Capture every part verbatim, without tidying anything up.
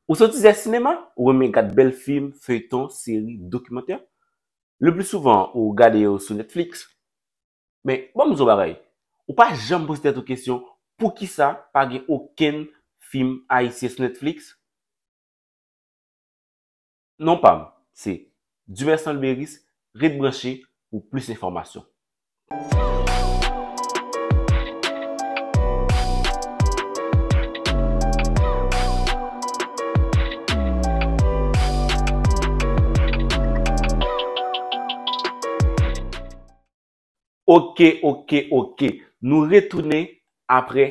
Ou se yon tizè sinema? Ou renmen gad bèl fim, feyton, seri, dokimantè? Le pli souvan, ou gade yo sou Netflix. Men, ban m di w yon bagay. Ou pa janm poze tèt ou kesyon, poukisa pa gen okenn fim ayisyen sou Netflix? Non pa m, se Dumersan Luberice, ret branche pou plis enfòmasyon. Oke, oke, oke. Nou retounen apre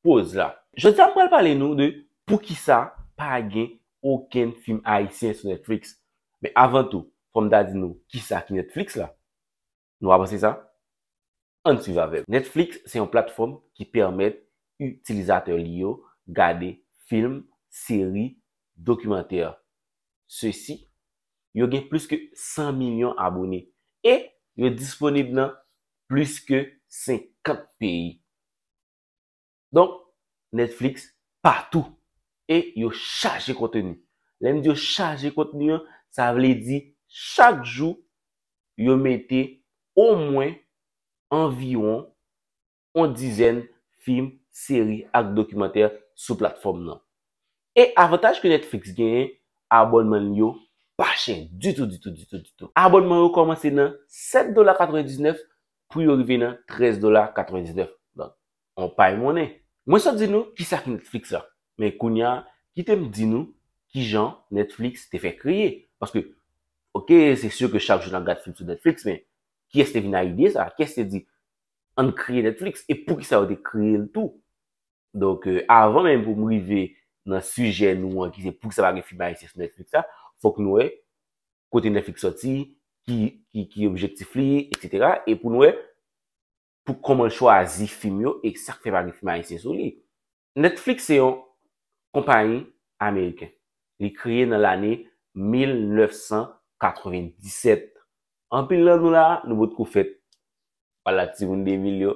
poz la. Jodi a, m pral pale nou de poukisa pa gen okenn fim ayisyen sou Netflix. Men avan tou, fò m ta di nou kisa ki Netflix la. Nou pa panse sa? Ann swiv avè m. Netflix se yon platfòm ki pèmèt itilizatè li yo gade fim, seri, dokimantè. Sesi, yo gen plis ke san milyon abone e yo disponib nan plis ke senkant peyi. Donk, Netflix patou e yo chaje konteni. Lè m di yo chaje konteni an, sa vle di chak jou yo mete omwen anviwon yon dizèn fim, seri ak dokimantè sou platfòm nan. E avantaj ke Netflix genyen, abònman li yo pa chè ditou, ditou, ditou, ditou. Abònman yo kòmanse nan sèt dola katrevendiznèf pou yo rive nan trèz dola katrevendiznèf. Donk, yon pay monnen. Mwen sot di nou kisa ki Netflix la. Men kounye a, kite m di nou kijan Netflix te fè kreye. Paske, oke, se si ke chak jou n ap gad fim sou Netflix, men kiyès te vin a ide sa? Kiyès te di, ann kreye Netflix? E poukisa yo te kreye l tou? Donk, euh, avan menm pou m rive nan sijè nou an, ki se poukisa pa gen fim ayisyen sou Netflix la, fòk nou wè kote Netflix sòti, ki, ki, ki objektif li, etsetera. E pou nou wè pou kòman l chwazi fim yo e sa k fè pa gen fim ayisyen sou li. Netflix se yon konpayi ameriken. Li kreye nan lane mil nèf san katrevenndisèt. Anpil nan nou la, nou potko fèt. Pale ak timoun de mil yo.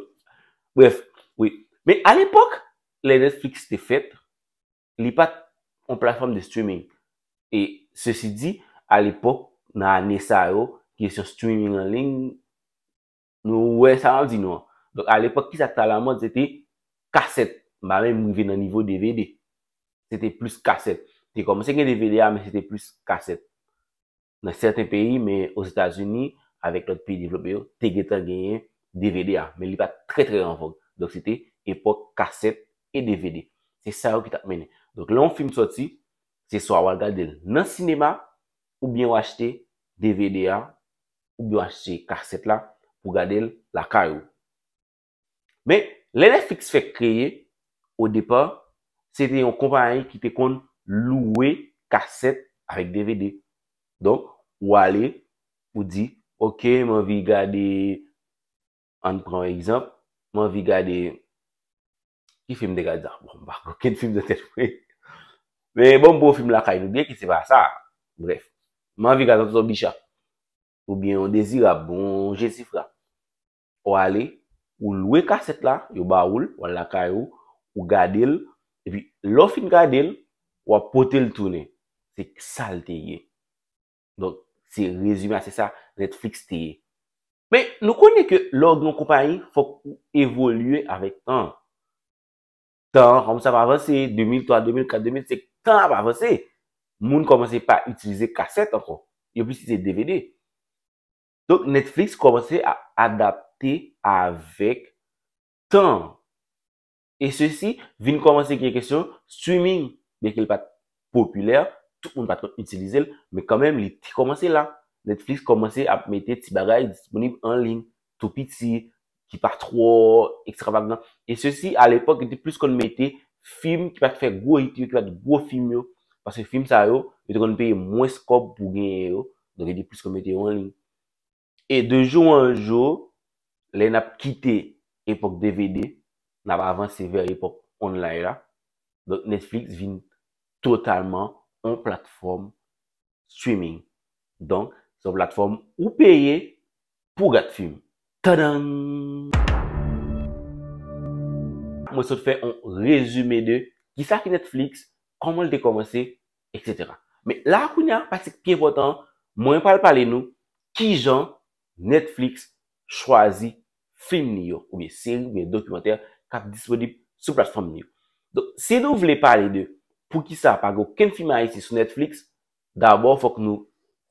Brèf, wi. Men alepòk, lè Netflix te fèt, li pa t yon platfòm de streaming. E sesi di, alepòk, nan ane sa yo, kesyon streaming an liy, nou wè sa m ap di nou an. Donk, alepòk, kisa k t alamòd, se te kasèt. M pa menm rive nan nivo D V D. Se te plis kasèt. Te kòmanse gen D V D a, men se te plis kasèt. Nan sèten peyi, men Ozetazini, avèk lòt peyi devlope yo, te gentan genyen D V D a. Men li pa t trè, trè an vòg. Donk, se te epòk kasèt e D V D. Se sa yo ki t ap mennen. Donk, lè yon fim sòti, se swa w al gade l nan sinema, oubyen w achte D V D a, oubyen w achte kasèt la pou gade l lakay ou. Men, lè Netflix fèk kreye, o depa, se te yon konpayi ki te konn lwe kasèt avèk D V D. Donk, ou ale, ou di, oke, m anvi gade, ann pran yon egzanp, m anvi gade, ki fim m te gade la? Bon, m pa gen okenn fim nan tèt mwen. Men bon, m pran yon fim lakay nou byen ki se pa sa. Brèf, m anvi gade yon Tonton Bicha. Oubyen yon Dezirab, yon Jesifra. Ou ale, ou lwe kasèt la, yo ba ou l, ou al lakay ou, ou gade l, epi lè w fin gade l, w ap pote l tounen. Se sa l te ye. Donk, se rezime a, se sa Netflix te ye. Men, nou konnen ke lè w gen yon konpayi, fòk ou evolye avèk tan an. Tan an kòmanse ap avanse, de mil twa, de mil kat, de mil senk, tan an ap avanse. Moun kòmanse pa itilize kasèt ankò. Yo plis itilize D V D. Donk, Netflix kòmanse ap adapte avèk tan an. E sesi vin kòmanse gen kesyon streaming. Byenke l pa t popilè, tout moun pa t konn itilize l, men kanmenm, li te kòmanse la. Netflix kòmanse ap mete ti bagay disponib an liy, tou piti, ki pa twò ekstravagan. E sesi, alepòk, yo te plis konn mete fim ki pa t fè gwo hit yo, ki pa t gwo fim yo. Paske fim sa yo, yo te konn peye mwens kòb pou genyen yo. Donk, yo te plis konn mete yo an liy. E de jou an jou, lè n ap kite epòk D V D, n ap avanse vè epòk online la. Donk, Netflix vin totalman yon platfòm streaming. Donk, se yon platfòm ou peye pou w gad fim. Tadan! Mwen sot fè yon rezime de kisa ki Netflix, kòman l te kòmanse, etsetera. Men la kounye a, pati ki pi enpòtan an, mwen pral pale nou kijan Netflix chwazi fim li yo, oubyen seri, oubyen dokimantè k ap disponib sou platfòm li yo. Donk, si nou vle pale de poukisa pa gen okenn fim ayisyen sou Netflix, dabò fòk nou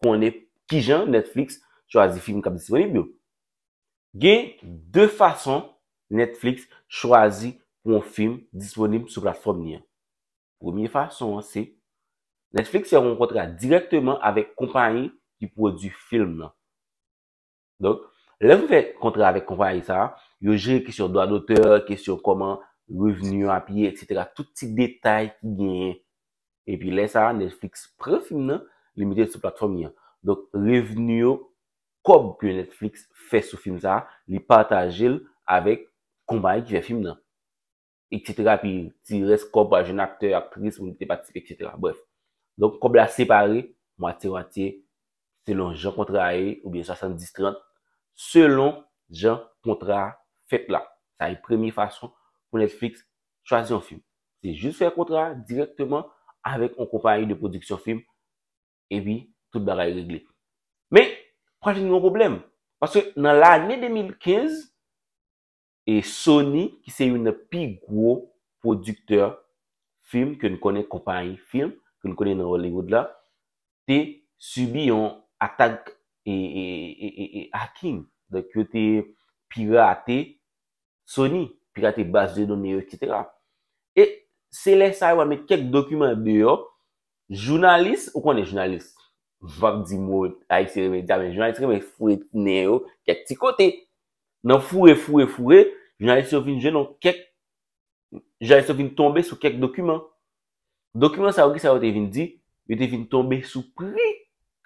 konnen kijan Netflix chwazi fim k ap disponib yo. Gen de fason Netflix chwazi pou yon fim disponib sou platfòm li an. Premye fason an se Netflix fè yon kontra dirèkteman avèk konpayi ki pwodui fim nan. Donk, lè yo fè kontra avèk konpayi sa a, yo jere kesyon dwa dotè, kesyon kòman revni yo ap ye, etsetera. Tout ti detay ki genyen. Epi lè sa a, Netflix pran fim nan, li mete l sou platfòm li an. Donk, revni yo, kòb ke Netflix fè sou fim sa a, li pataje l avèk konpayi ki fè fim nan, etsetera. Epi ti rès kòb pa jèn aktè, aktris, moun ki te patisipe, etsetera. Brèf. Donk, kòb la separe, mwatye mwatye, selon jan kontra a ye, oubyen swasanndis trant, selon jan kontra a fèt la. Sa se premye fason pou Netflix chwazi yon fim. Se jis fè kontra a dirèkteman avèk yon konpayi de pwodiksyon fim, epi tout bagay regle. Men, pral vin yon pwoblèm. Paske nan lane de mil kenz, e Sony, ki se youn nan pi gwo pwodiktè fim ke n konnen, konpayi fim ke n konnen nan Hollywood la, te sibi yon atak e, e, e, e, e hacking. Donk, yo te pirate Sony, pirate baz de done yo, etsetera. E se lè sa yo a met kèk dokiman deyò, jounalis, ou konnen jounalis, m p ap di mo ayisyen renmen di a, men jounalis renmen foure nen yo kèk ti kote. Nan foure, foure, foure, jounalis yo vin jwenn yon kèk, jounalis yo vin tonbe sou kèk dokiman. Dokiman sa yo, kisa yo te vin di? Yo te vin tonbe sou pri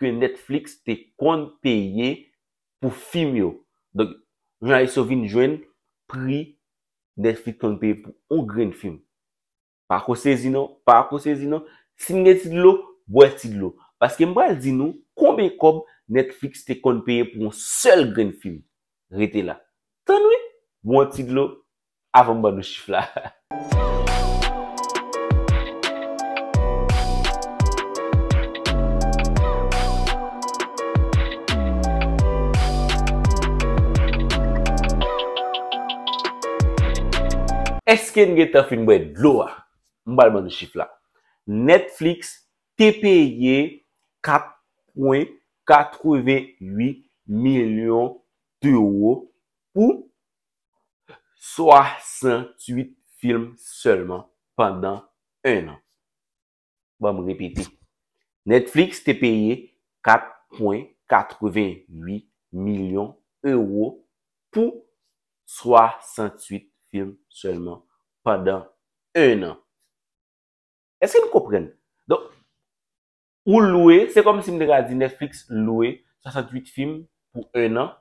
ke Netflix te konn peye pou fim yo. Donk, jounalis yo vin jwenn pri Netflix konn peye pou yon grenn fim. Pa ko sezi non, pa ko sezi non. Si n gen ti dlo, bwè ti dlo. Paske m pral di nou konbyen kòb Netflix te konn peye pou yon sèl grenn fim. Rete la. Tann wi, bwè yon ti dlo avan m ban nou chif la. Èske n gentan fin bwè dlo a? M pral ban nou chif la. Netflix te peye kat pwen katrevenn uit milyon dewo pou swasanntuit fim sèlman pandan en an. Ban m repete. Netflix te peye kat pwen katrevenn uit milyon ewo pou swasanntuit fim sèlman pandan en an. Èske n konprann? Donk, ou lwe, se kòmsi m te ka di Netflix lwe swasanntuit fim pou en an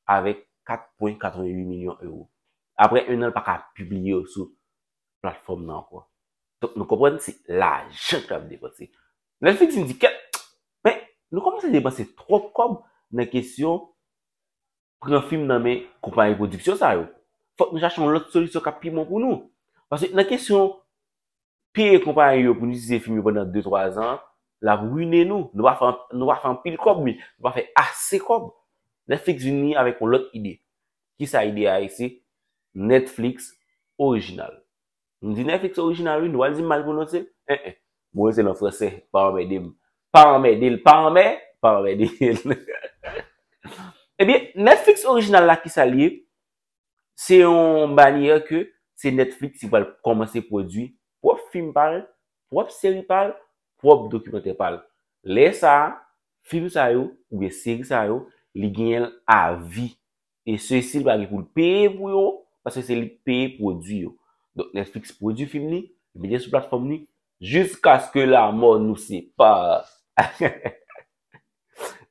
avèk kat pwen katrevenn uit milyon ewo. Apre en an, l pa ka pibliye yo sou platfòm nan ankò. Donk, nou konprann se lajan k ap depanse. Netflix vin di, kèt, men nou kòmanse depanse twòp kòb nan kesyon pran fim nan men konpayi pwodiksyon sa yo. Fòk nou chache yon lòt solisyon k ap pi bon pou nou. Paske nan kesyon peye konpayi yo pou n itilize fim yo pandan de, twa zan, l ap rine nou. Nou pa fè, nou pa fè anpil kòb, wi. Nou pa fè ase kòb. Netflix vini avèk yon lòt ide. Kisa ide a ye? Se Netflix orijinal. M di Netflix orijinal, wi, nou pral di m mal pwononse l? En, en. Bon, se nan franse, pa anmède m. Pa anmède l, pa anmè, pa anmède l. Ebyen, Netflix orijinal la, kisa l ye? Se yon banyè ke se Netflix ki pral kòmanse pwodui pwòp fim pa l, pwòp seri pa l, pwòp dokimantè pa l. Lè sa a, fim sa yo, oubyen seri sa yo, li genyen l a vi. E se si l pa gen pou l peye pou yo, paske se li k peye pwodui yo. Donk, Netflix pwodui fim li, li mete sou platfòm li, jiskaske lamò nou separe.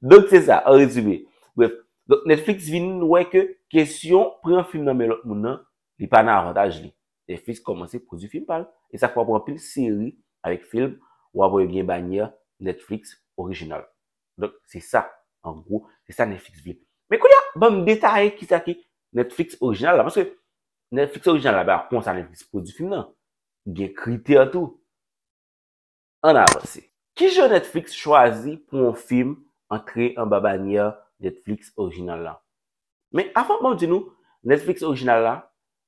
Donk, se sa, an rezime. Brèf, donk, Netflix vin wè ke kesyon pran fim nan men lòt moun nan, li pa nan avantaj li. Netflix kòmanse pwodui fim pa l. E sa k fè w ap wè anpil seri avèk fim, w ap wè yo gen banyè Netflix orijinal. Donk, se sa, an gwo, se sa Netflix vle. Men kounye a, ban m detaye kisa ki Netflix orijinal la, paske Netflix orijinal la, pa konsa Netflix pwodui fim nan. Gen kritè tou. Ann avanse. Kijan Netflix chwazi pou yon fim antre anba banyè Netflix orijinal la? Men avan ban m di nou, Netflix orijinal la,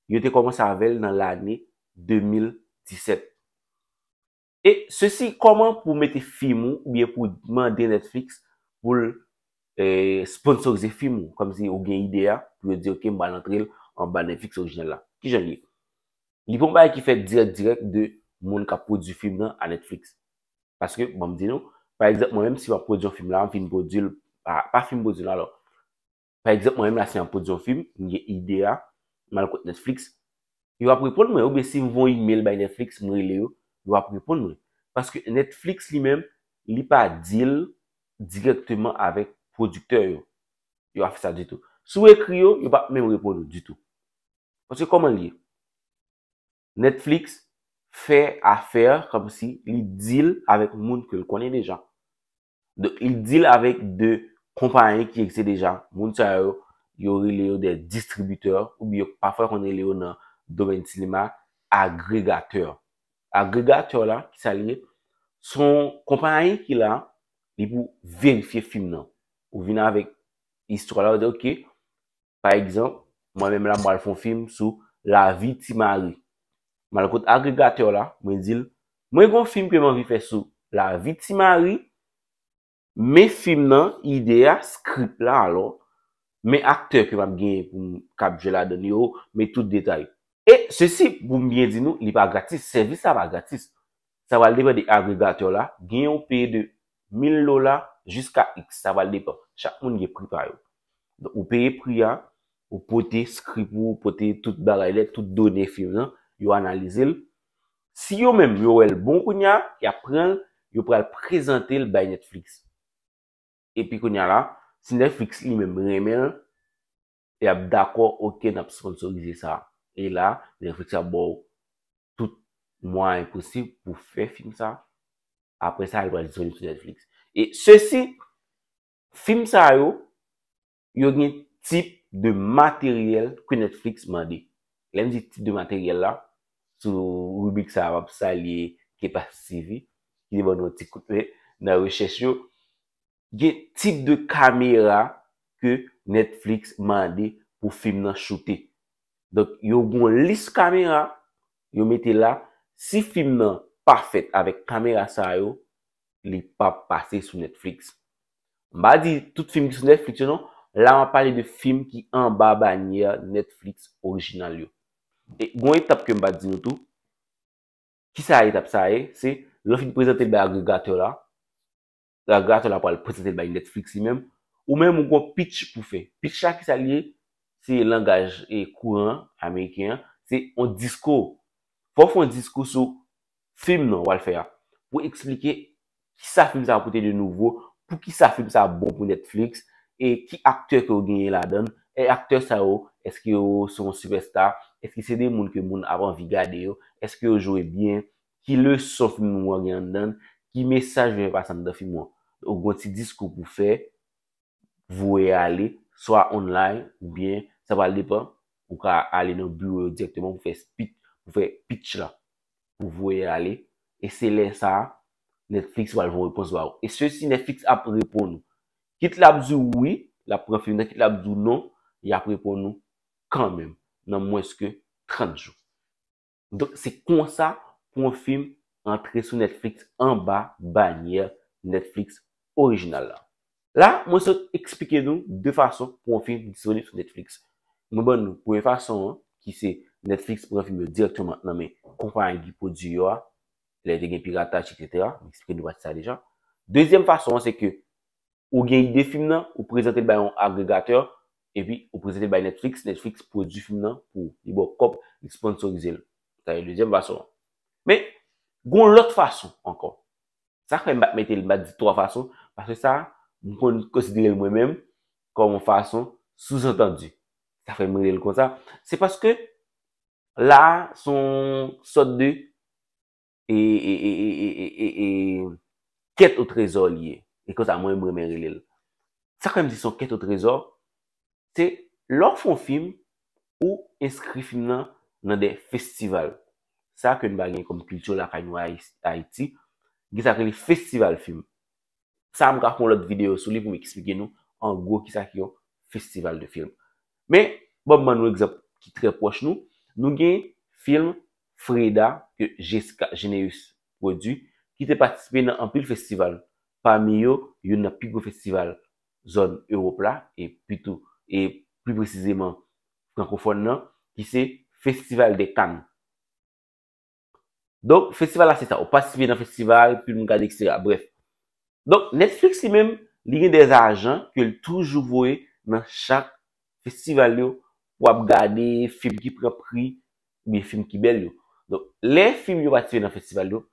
yo te kòmanse avè l nan lane de mil disèt. E sesi, kòman pou mete fim ou oubyen pou mande Netflix pou l eh, sponsorize fim ou, kòmsi ou gen ide a, pou yo di, ok, m pral antre l anba Netflix orijinal la. Kijan l ye? Li pa yon bagay ki fèt dirèk dirèk de moun k ap pwodui fim nan a Netflix. Paske, ban m di nou, pa egzanp, mwen menm, si m ap pwodui yon fim la, m fin pwodui l, pa, pa fin pwodui l, alò, pa egzanp, mwen menm la, si m ap pwodui yon fim, m gen ide a, m al kot Netflix, yo ap reponn mwen, oubyen si m voye yon email bay Netflix, m rele yo, yo ap reponn mwen. Paske Netflix li menm, li pa deal dirèkteman avèk pwodiktè yo. Yo pa fè sa ditou. Si w ekri yo, yo p ap menm reponn ou ditou. Paske kòman l ye? Netflix fè afè kòmsi li deal avèk moun ke l konnen deja. Donk, li deal avèk de konpayi ki egziste deja. Moun sa yo, yo rele yo de distribitè, oubyen pafwa yo konn rele yo nan domèn sinema, agregatè. Agregatè la, ki sa li ye? Se yon konpayi ki la, li pou verifye fim nan. Ou vin avèk istwa la, ou di, ok, pa egzanp, mwen menm la, m pral fè yon fim sou lavi Ti Mari. M al kot agregatè la, mwen di l, mwen gen yon fim ke m anvi fè sou lavi Ti Mari, men fim nan, ide a, script la, alò, men aktè ke m ap genyen pou m k ap jwe ladan l yo, men tout detay. E sesi, pou m byen di nou, li pa gratis, sèvis la pa gratis. Sa pral depann de agregatè la, gen yo peye de mil dola jiska X, sa pral depann. Chak moun gen pri pa yo. Donk, ou peye pri a, ou pote script ou, ou pote tout bagay, lè tout done fim nan, yo analize l. Si yo menm, yo wè l bon kounye a, y ap pran l, yo pral prezante l bay Netflix. Epi kounye a la, si Netflix li menm renmen l, y ap dakò, ok, n ap sponsorize sa. E la, Netflix ap ba w tout mwayen posib pou fè fim sa. Apre sa, li pral disponib sou Netflix. E sesi, fim sa yo, yo gen tip de materyèl ke Netflix mande. Lè m di tip de materyèl la, sou ribrik sa a, m ap salye Kepas T V, ki te ban nou yon ti kout men nan rechèch yo. Gen tip de kamera ke Netflix mande pou fim nan choute. Donk, yo gen yon lis kamera, yo mete la. Si fim nan pa fèt avèk kamera sa yo, li p ap pase sou Netflix. M pa di tout fim ki sou Netflix yo non. La, m ap pale de fim ki anba banyè Netflix orijinal yo. E gen yon etap ke m pa di nou tou. Kisa etap sa ye? Se lè w fin prezante l bay agregatè la, agregatè la pral prezante l bay Netflix li menm. Ou menm, ou gen yon pitch pou fè. Pitch la, kisa l ye? Se langaj e kouran ameriken an. Se yon diskou. Fò w fè yon diskou sou fim nan w al fè a. Pou eksplike kisa fim sa a pote de nouvo, poukisa fim sa a bon pou Netflix, e ki aktè ke yo genyen ladan l, e aktè sa yo, èske yo se yon sipèsta, èske se de moun ke moun ap anvi gade yo, èske yo jwe byen, ki leson fim nou an gen anndan l, ki mesaj yo fè pase anndan fim ou an. Ou gen yon ti diskou pou fè, voye ale, swa online, oubyen sa pral depann, ou ka ale nan biwo yo dirèkteman pou fè speech, pou fè pitch la, pou voye ale. E se lè sa a, Netflix pral voye repons ba ou. E sesi Netflix ap reponn ou. Kit l ap di w wi, l ap pran fim nan, kit l ap di w non, y ap reponn ou kanmenm, nan mwens ke trant jou. Donk, se konsa pou yon fim antre sou Netflix anba banyè Netflix orijinal la. La, mwen sot eksplike nou de fason pou yon fim disponib sou Netflix. Mwen ban nou premye fason an, ki se Netflix pran fim yo dirèkteman nan men konpayi ki pwodui yo a, lè te gen pirataj, etsetera. Mwen eksplike nou pati sa deja. Dezyèm fason an, se ke ou gen ide fim nan, ou prezante l bay yon agregatè, epi ou prezante l bay Netflix, Netflix pwodui fim nan pou ou. Li ba w kòb, li sponsorize l. Sa se dezyèm fason an. Men, gen yon lòt fason ankò. Sa fè m pa t mete l, m pa t di twa fason, paske sa, m konn konsidere l mwen menm kòm yon fason souzantandi. Sa fè m rele l konsa. Se paske la, se yon sòt de e, e, e, e, e, e, e, kèt o trezò li ye. E konsa mwen, m renmen rele l. Sa k fè m di se yon kèt o trezò, se lè w fè yon fim, ou enskri fim nan nan de festival. Sa ke n pa gen kòm kilti lakay nou Ayi-, Ayiti, Gen sa k rele festival fim. Sa a m ka fè yon lòt videyo sou li pou m eksplike nou an gwo kisa ki yon festival de film. Men, ban m ban nou egzanp ki trè pwòch nou. Nou gen film Freda ke Jessica Généus pwodui, ki te patisipe nan anpil festival. Pami yo, youn nan pi gwo festival zòn Ewòp la, e pi tou, e pli presizeman frankofòn nan, ki se Festival de Cannes. Donk, festival la se sa, ou patisipe nan festival, film gade, etsetera. Brèf. Donk, Netflix li menm, li gen de ajan ke l toujou voye nan chak festival yo pou ap gade film ki pran pri oubyen film ki bèl yo. Donk, lè film yo patisipe nan festival yo,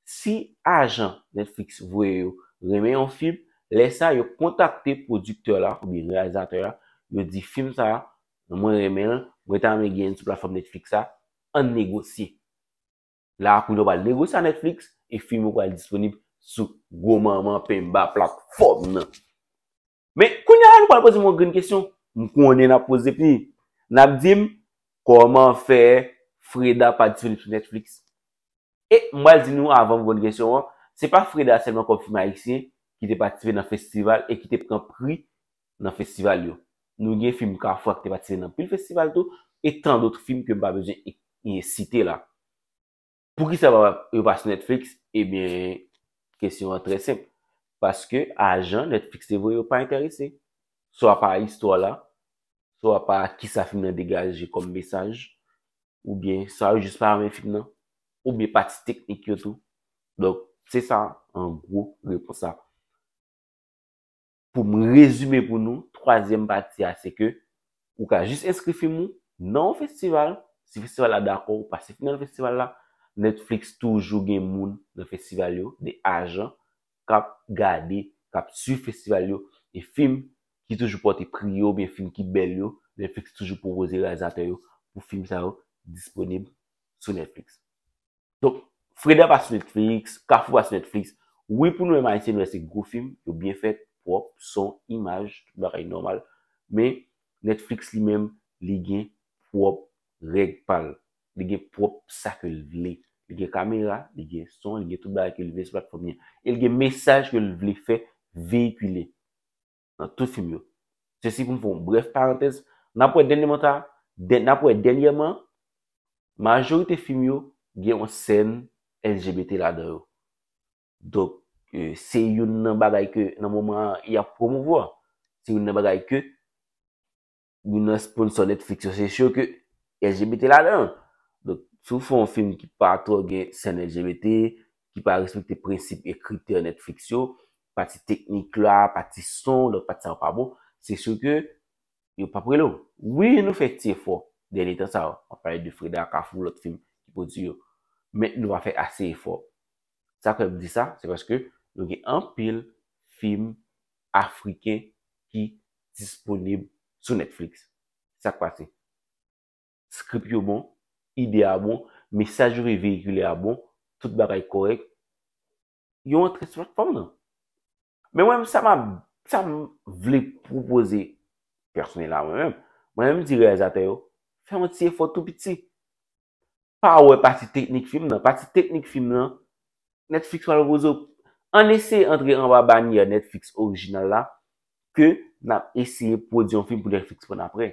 si ajan Netflix voye yo renmen yon film, lè sa yo kontakte pwodiktè la oubyen reyalizatè la, yo di film sa a, mwen renmen l, mwen ta renmen gen l sou platfòm Netflix la, ann negosye. La a kounye a w pral negosye a Netflix e film ou pral disponib sou gwo manman penba platfòm nan. Men kounye a la nou pral poze m yon grenn kesyon. M konnen n ap poze pi. N ap di m, kòman fè Freda pa disponib sou Netflix? E m pral di nou avan m reponn kesyon an, se pa Freda sèlman kòm film ayisyen ki te patisipe nan festival e ki te pran pri nan festival yo. Nou gen film Kafou a ki te patisipe nan pil festival tou, e tan dòt film ke m pa bezwen e- e site la. Poukisa pa- yo pa sou Netflix? Ebyen, kesyon an trè senp. Paske ajan Netflix te voye yo pa enterese. Swa pa istwa la, swa pa kisa film nan degaje kòm mesaj, oubyen swa yo jis pa renmen film nan, oubyen pati teknik yo tou. Donk, se sa, an gwo, repons la. Pou m rezime pou nou, twazyèm pati a, se ke ou ka jis enskri film ou nan yon festival. Si festival la dakò, ou pase film nan festival la. Netflix toujou gen moun nan festival yo, de ajan, k ap gade, k ap swiv festival yo, e film ki toujou pote pri yo, oubyen film ki bèl yo, Netflix toujou pwopoze reyalizatè yo pou film sa yo disponib sou Netflix. Donk, Freda pa sou Netflix, Kafou pa sou Netflix. Wi, pou nou menm Ayisyen, nou wè se gwo film, yo byen fèt, pwòp, son, imaj, tout bagay nòmal. Men, Netflix li menm, li gen pwòp règ pa l. Li gen pwòp sa ke l vle. Li gen kamera, li gen son, li gen tout bagay ke l vle sou platfòm li an. E l gen mesaj ke l vle fè veyikile nan tout film yo. Sesi pou m fè yon brèf parantèz, n ap wè dènyèman ta, dè- n ap wè dènyèman, majorite film yo gen yon sèn L G B T ladan yo. Donk, eh, se youn nan bagay ke nan moman an y ap pwomouvwa. Se youn nan bagay ke youn nan sponsò Netflix yo, se sure ke L G B T ladan. Donk, si w fè yon film ki pa twò gen sèn L G B T, ki pa respekte prensip e kritè Netflix yo, pati teknik la, pati son, lòt pati sa yo pa bon, se sure ke yo p ap rele w. Wi, nou fè ti efò dènye tan sa yo. M ap pale de Freda, Kafou, lòt film ki pwodui yo. Men nou pa fè ase efò. Sa k fè m di sa, se paske nou gen anpil film afriken ki disponib sou Netflix. Sa k pase? Script yo bon, ide a bon, mesaj yo vle veyikile a bon, tout bagay kòrèk. Yo antre sou platfòm nan. Men mwen menm, sa m ap- sa m vle pwopoze pèsonèl la mwen menm, mwen menm m di reyalizatè yo, fè yon ti efò tou piti. Pa wè pati teknik film nan. Pati teknik film nan, Netflix pral pwoze w. Ann eseye antre anba banyè Netflix orijinal la, ke n ap eseye pwodui yon film pou Netflix pran apre.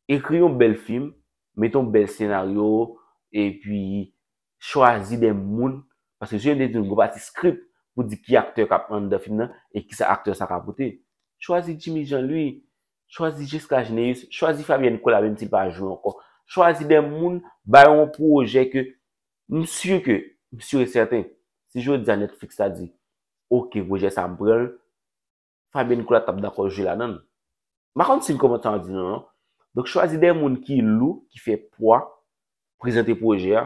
Ekri yon bèl film, mete yon bèl senaryo, epi chwazi de moun, paske jan m te di nou, gon pati script pou di ki aktè k ap anndan film nan e kisa aktè sa ka pote. Chwazi Jimmy Jean Louis, chwazi Jesca Généus, chwazi Fabienne Nicolas, menm si l pa jwe ankò. Chwazi de moun, ba yo yon pwojè ke m si ke, m si e sèten, si jodi a Netflix ta di, oke, pwojè sa m pran l, Fabienne Nicolas t ap dakò jwe ladan l. M pa konn si l kòmanse an di non, non. Donk, chwazi de moun ki lou, ki fè pwa, prezante pwojè a,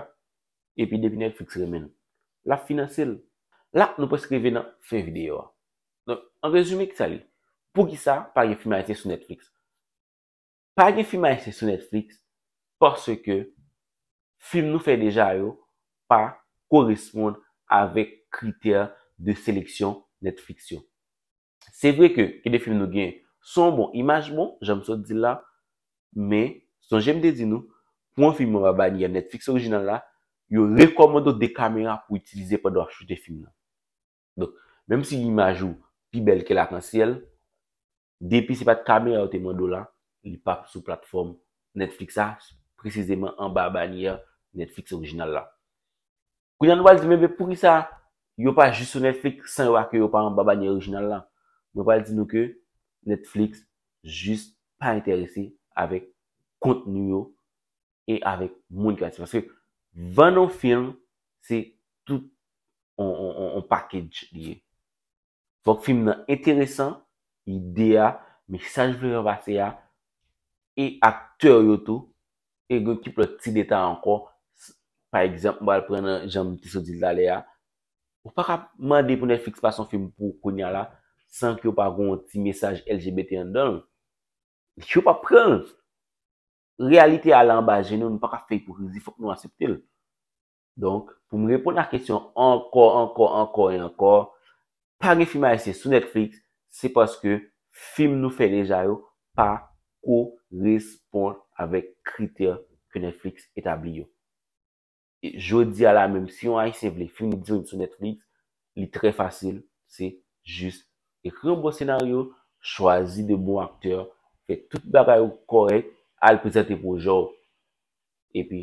epi depi Netflix renmen l, l ap finanse l. La, nou prèske rive nan fen videyo a. Donk, an rezime, ki sa l ye? Poukisa pa gen film ayisyen sou Netflix? Pa gen film ayisyen sou Netflix paske film nou fè deja yo pa koresponn avèk kritè de seleksyon Netflix yo. Se vre ke gen de film nou gen, son bon, imaj bon, jan m sot di l la, men sonje m te di nou, pou yon film anba banyè Netflix orijinal la, yo rekòmande w de kamera pou itilize pandan w ap choute fim nan. Donk, menm si imaj ou pi bèl ke lakansyèl, depi se pa t kamera yo te mande w la, li p ap sou platfòm Netflix la, presizeman anba banyè Netflix orijinal la. Kounye a nou pral di, men poukisa yo pa jis sou Netflix san yo pa ke yo pa anba banyè orijinal la? Mwen pral di nou ke Netflix jis pa enterese avèk kontni yo e avèk moun ki atis. Paske vann yon fim, se tout on, on, on, on package li ye. Fòk fim nan enteresan, ide a, mesaj vle fè pase a, e aktè yo tou, e gen kèk lòt ti detay ankò. S- Pa egzanp, m pral pran nan jan m te sot di l talè a. Ou pa ka mande pou Netflix pase yon fim pou kounye a la, san ke yo pa gen yon ti mesaj L G B T anndan l. Yo p ap pran l. Reyalite a la anba je nou, nou pa ka fè ipokrizi, fòk nou aksepte l. Donk, pou m reponn a kesyon ankò, ankò, ankò e ankò, pa gen fim ayisyen sou Netflix, se paske fim nou fè deja yo pa koresponn avèk kritè ke Netflix etabli yo. E jodi a la menm, si yon ayisyen vle fim li disponib sou Netflix, li trè fasil, se jis ekri yon bon senaryo, chwazi de bon aktè, fè tout bagay ou kòrèk, al prezante pwojè w. Epi,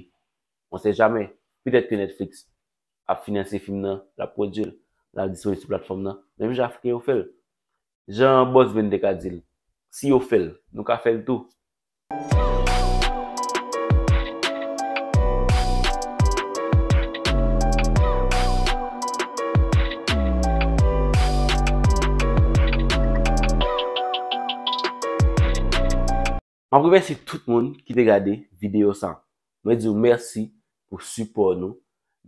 on sait jamais, petèt ke Netflix ap finanse fim nan, l ap pwodui l, l ap disponib sou platfòm nan, menm jan Afriken yo fè l. Jan Bòs Ben te ka di l, si yo fè l, nou ka fè l tou. M ap remèsye tout moun ki te gade videyo sa. Mwen di w mèsi pou sipò nou,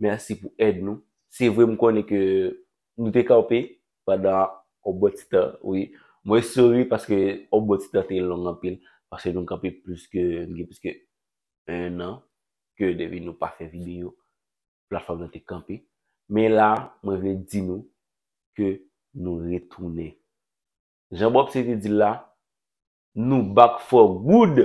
mèsi pou èd nou. Se vre, m konnen ke nou te kanpe pandan yon bon ti tan, wi. Mwen sori paske yon bon ti tan te long anpil, paske nou kanpe plis ke, nou gen plis ke en an ke depi nou pa fè videyo, platfòm nan te kanpe. Men la, mwen vle di nou ke nou retounen. Jan Bob se te di l la, nou back for good.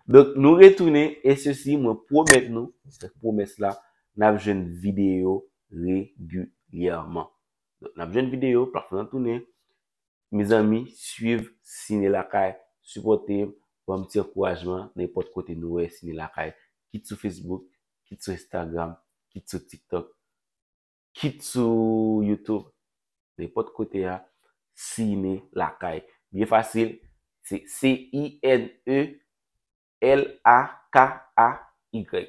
Donk, nou retounen, e sesi, mwen pwomèt nou, se pwomès la, n ap jwenn videyo regilyèman. Donk, n ap jwenn videyo, platfòm nan tounen. Mezanmi, swiv Sine Lakay, sipòte m, ban m ti ankourajman, nenpòt kote nou wè Sine Lakay, kit sou Facebook, kit sou Instagram, kit sou TikTok, kit sou YouTube, nenpòt kote a, Sine Lakay. Byen fasil, se C I N E L A K A Y.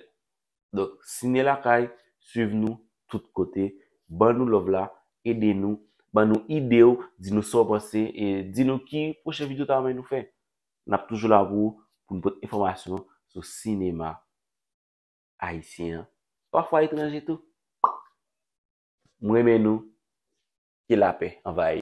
Donk, Sine Lakay, swiv nou tout kote, ban nou love la, ede nou, ban nou ide w, di nou sa w panse, e di nou ki pwochen videyo w ta renmen nou fè. N ap toujou la pou ou, pou n pote enfòmasyon sou sinema ayisyen an, pafwa etranje tou. M renmen nou, ke lapè anvayi.